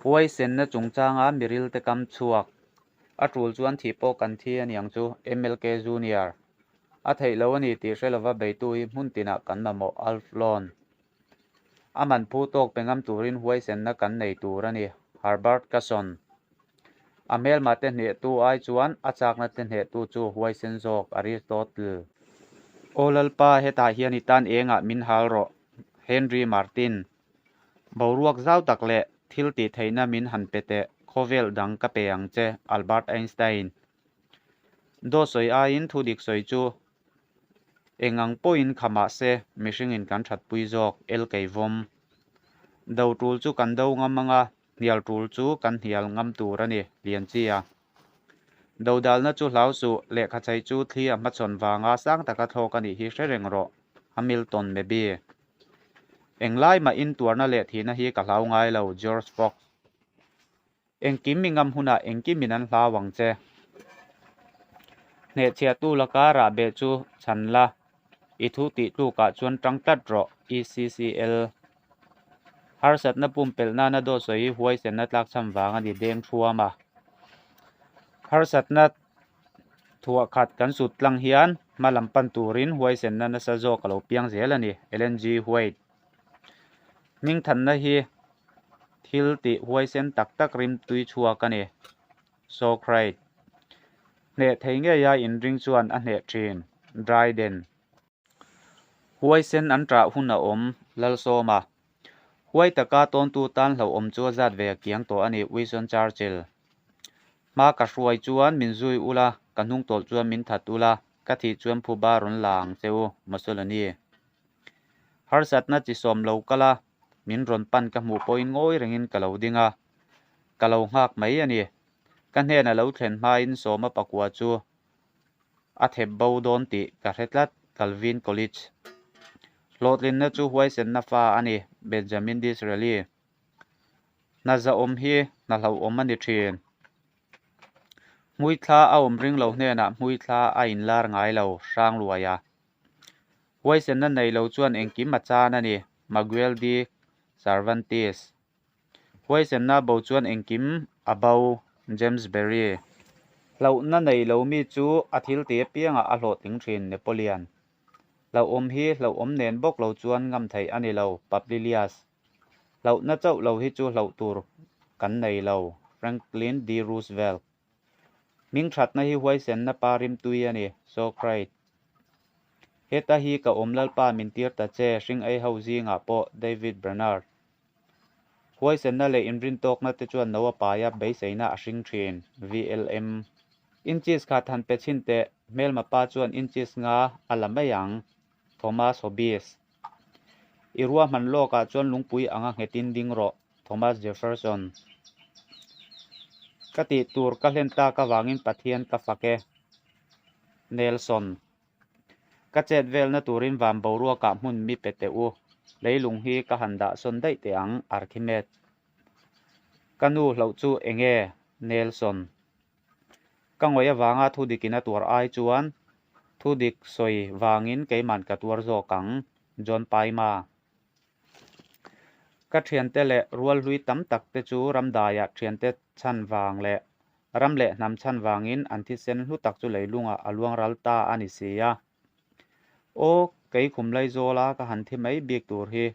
Huaisenna chungchanga mirilte kam chhuak. A tul chuan thih pawh kan thi a niang chu, MLK Junior. A theih lo a ni tih hre lova beitu hi hmun tinah kan mamawh, Alf Lon. A man phu tawk pe ngam turin huaisenna kan nei tur a ni, Herbert Casson. A hmelma te hnehtu ai chuan a chakna te hnehtu chu huaisen zawk, Aristotle. Aw Lalpa, hetah hian i tan engah min hal rawh, Henry Martin. Boruak zau tak leh thil tih theihna min han pe teh, khawvel dang ka pe ang che, Albert Einstein. Dawt sawi aiin thu dik sawi chu eng ang pawhin kha mah se mihringin kan thatpui zawk, Elkeivawm. Do tul chu kan do ngam anga hnial tul chu kan hnial ngam tur a ni, Lianchia. Dodalna chu hlau suh, lehkhachei chu thli a hmachhawn vanga sang taka thlawk a nih hi hre reng rawh, Hamilton Mebby. Englai mahin tuarna leh thihna hi ka hlau ngai lo, George Fox. Engkim i ngam hunah engkimin an hlau ang che. Hnehchhiahtu laka rahbeh chu chhan la, i thu tih tlukah chuan tang tlat rawh, ECCL. Harsatna pumpelh nana dawt sawi hi huaisenna tlakchham vang a ni deng thuam a. Harsatna thuah khat kan sut tlang hian hma lam pan turin huaisenna nasa zawk a lo piang zel a ni, Ellen G. White. Hmingthanna hi thil tih huaisen tak tak rimtui chhuak a ni, Socrates. Hneh thei ngeia inring chuan a hneh thin, Dryden. Huaisen an ṭah hun a awm, Lalsawma. Huai taka tawntu tan hlauhawm chu a zat ve a kiang tawh a ni, Winston Churchill. Hma ka hruai chuan min zui ula, ka hnung tawlh chuan min that ula, ka thih chuan phuba rawn la ang che u, Mussolini. Harsatna chi sawm lo kal a, min rawn pan ka hmuh pawhin ngawi rengin ka lo ding a, ka lo nghak mai a ni. Ka hnena lo thlen hmain sawma pakua chu a thep bo dawn tih ka hre tlat, Calvin Coolidge. Hlawhtlinna chu huaisenna fa a ni, Benjamin Disraeli. Hna zahawm hi hna hlauhawm a ni thin. Hmuithla a awm ring lo hnenah hmuithla a inlar ngai lo, Hrangluaia. Huaisenna nei lo chuan engkim a chan a ni, Miguel de Cervantes. Huaisenna bo chuan engkim a bo, James Barrie. Hlauhna nei lo mi chu a thil ti apiangah a hlawhtling thin, Napoleon. Hlauhawm hi hlauhawm nen bawk lo chuan ngam theih a ni lo, Publilius. Hlauhna chauh lo hi chu hlauh tur kan nei lo, Franklin D. Roosevelt. Hmingthatna hi huaisenna pa rimtui a ni, Socrates. Heta hi ka awm Lalpa min tir ta che, hring ei ho zingah pawh, David Brainerd. Huaisenna leh inrintawkna te chuan no a pai a, beiseina a hring thin, VLM. Inches kha than pe chhin teh, hmelma pa chuan inches nga a la mai ang, Thomas Hobbes. I ruahman lawkah chuan lungpui anga nghetin ding rawh, Thomas Jefferson. Ka tih tur ka hlen tak avangin Pathian ka fak e. Nelson. Ka chet velna turin van boruakah hmun mi pe teh u. Leilung hi ka han dah sawn daih teh ang, Archimedes. Ka nu hlauh chu eng nge? Nelson. Ka ngawih avanga thu dikin a tuar ai chuan thu dik sawi vangin keiman ka tuar zawk ang, John Paima. Ka thiante leh rualhlui tam tak te chu ramdaiah thiante chhan vang leh ram leh hnam chhan vangin an thisen hlu tak chu leilungah a luang ral ta a ni si a. Aw, kei khum Laizawla ka han thi mai bik tur hi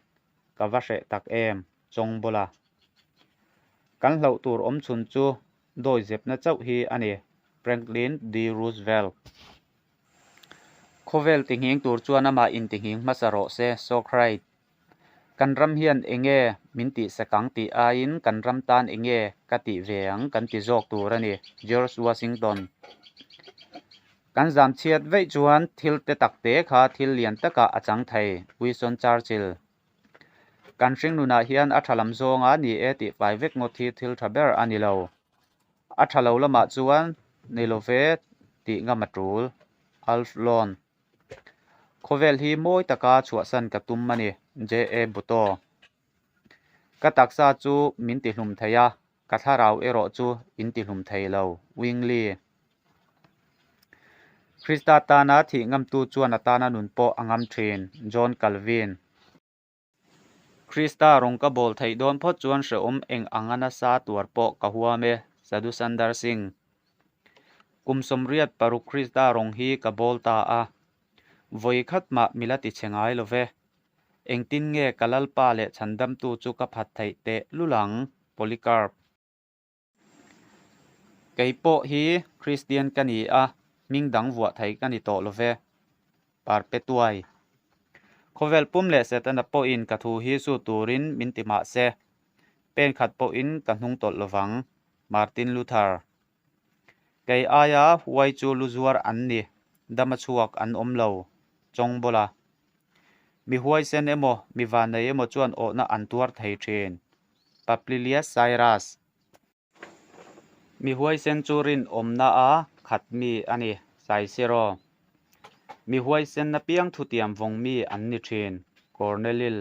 ka va hreh tak em, Chawngbawla. Kan hlauh tur awm chhun chu dawi zepna chauh hi a ni, Franklin D. Roosevelt. Khawvel tinghing tur chuan amah intinghing hmasa rawh se, Socrates. Kan ram hian enge min tihsak ang tih aiin kan ram tan enge ka tih ve ang kan ti zawk tur a ni, George Washington. Kan zam chhiat veih chuan thil te tak te kha thil lian takah a chang thei, Winston Churchill. Kan hringnunah hian a tha lam zawnga ni e tih fai vek ngawt hi thil tha ber a ni lo. A tha lo lamah chuan ni lo ve tih ngam a tul, Alf Lon. Khawvel hi mawi taka chhuahsan ka tum a ni, JA Bhutto. Ka taksa chu min tihlum thei a, ka thlarau erawh chu in tihlum thei lo, Wingli. Krista tana thih ngamtu chuan a tana nun pawh a ngam thin, John Calvin. Krista rawng ka bawl theih dawn phawt chuan hrehawm eng anga nasa tuar pawh ka huam e, Sadhu Sundar Singh. Kum 86 Krista rawng hi ka bawl ta a, vawi khat mah mi la ti chhe ngai lo ve. Engtin nge ka Lalpa leh Chhandamtu chu ka phat theih teh lul ang? Polycarp. Kei pawh hi Kristian ka ni a, hming dang vuah thei ka ni tawh lo ve. Parpetuai. Khawvel pum leh Setana pawhin ka thu hi su turin min ti mah se, pen khat pawhin ka hnung tawlh lo vang. Martin Luther. Kei aia huai chu lu zuar an ni, dama chhuak an awm lo. Chawngbawla. Mi huaisen emaw, mi vannei emaw chuan awhna an tuar thei thin. Paplilius Cyrus. Mi huaisen chu rinawmna a khat mi a ni, Cicero. Mi huaisenna piang thutiam vawng mi an ni thin, Cornelil.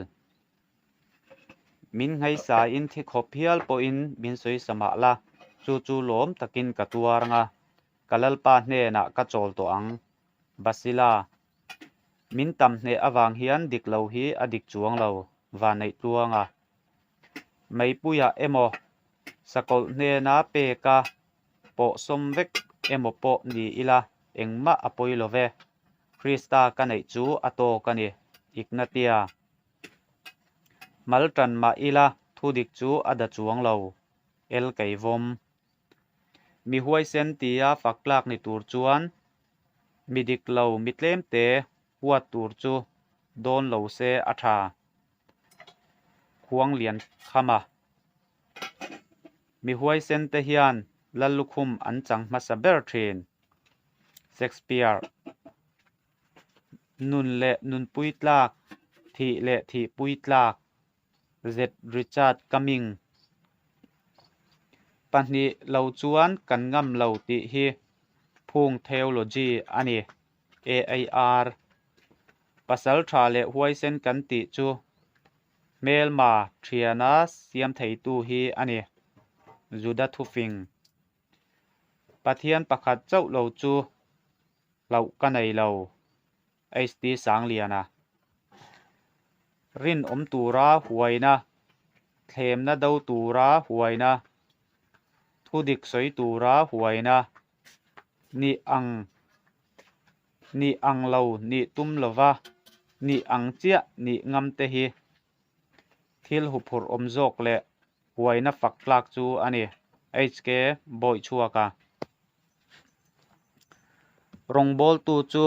Min nghaisaiin thi khawp hial pawhin min sawisa mah la, chu chu lawm takin ka tuar anga, ka Lalpa hnenah ka chawl tawh ang. Basila. Min tam hneh avang hian dik lo hi a dik chuang lo, Vanneih Tluanga. Meipuiah emaw, sakawlh hnena peka pawh sawm vek emaw pawh ni ila engmah a pawi lo ve. Krista ka neih chu a tawk a ni, Ignatia. Mal tan mah ila thudik chu a da chuang lo, El Keivawm. Mi huaisen tia fak tlak ni tur chuan mi dik lo mi tlemte huat tur chu dawn lo se a tha. Khuang lian kham a. Mi huaisen te hian Lallukhum an chang hmasa ber thin. Shakespeare. Nun leh nunpui tlak, thih leh thihpui tlak. Z. Richard Cumming. 2 lo chuan kan ngam lo tih hi phung theology a ni. AIR. Pasal tha leh huaisen kan tih chu hmelma thiana siam theitu hi a ni. Juda thufing. Pathian pakhat chauh lo chu hlauh ka nei lo. HT Sangliana. Rinawm tura huaina, thlemna do tura huaina, thudik sawi tura huaina, nih ang nih ang lo nih tum lova nih ang chiah nih ngam te hi thil huphurh awm zawk leh huaina fak tlak chu a ni. HK Bawichhuaka. Rawngbawltu chu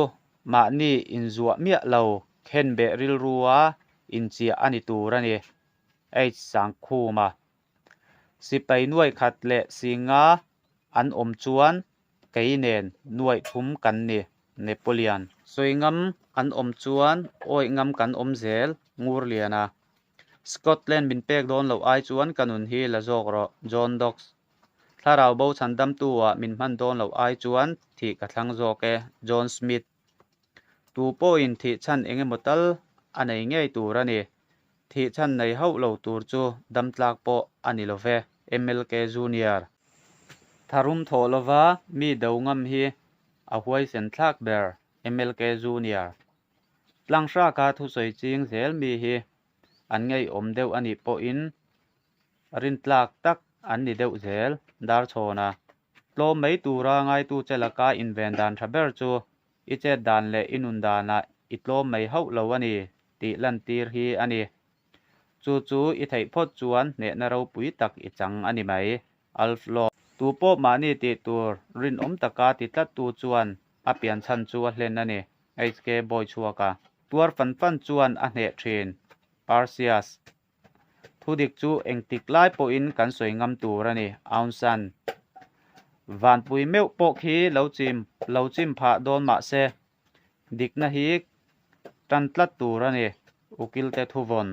mahni inzuah miah lo khenbeh rilrua inchiah a ni tur a ni. H Sangkhuma. Sipai nuai khat leh singa an awm chuan kei nen nuaih thum kan ni, Napoleon. Sawi ngam an awm chuan awih ngam kan awm zel, Ngurliana. Scotland min pek dawn loh ai chuan ka nun hi la zawk rawh, John Dox. Thlarau bo chhandamtu ah min hman dawn loh ai chuan thih ka thlang zawk e, John Smith. Tu pawhin thih chhan eng emaw tal a nei ngei tur a ni. Thih chhan nei hauh lo tur chu dam tlak pawh a ni lo ve, MLK Junior. Tharum thawh lova mi do ngam hi a huaisen thlak ber, MLK Junior. Tlanghra-ka thusawi ching zel mi hi an ngeiawm deuh a nih pawhin rintlak tak an ni deuh zel, Darchhawna. Tlawm mai tura ngaitu che laka inven dan tha ber chu i chet dan leh i nun danah i tlawm mai hauh lo a ni tih lantir hi a ni. Chu chu i theih phawt chuan hnehna ropui tak i chang a ni mai. Alf Law. Tu pawh mahni tih tur rinawm taka ti tlattu chuan a pian chhan chu a hlen a ni. HK Bawichhuaka. Tuar fan fan chuan a hneh thin. Perseus. Thudik chu engtik lai pawhin kan sawi ngam tur a ni, Aung San. Vanpui meuh pawh khi lo chim lo chim phah dawn mah se, dikna hi tan tlat tur a ni, Ukil te thuvawn.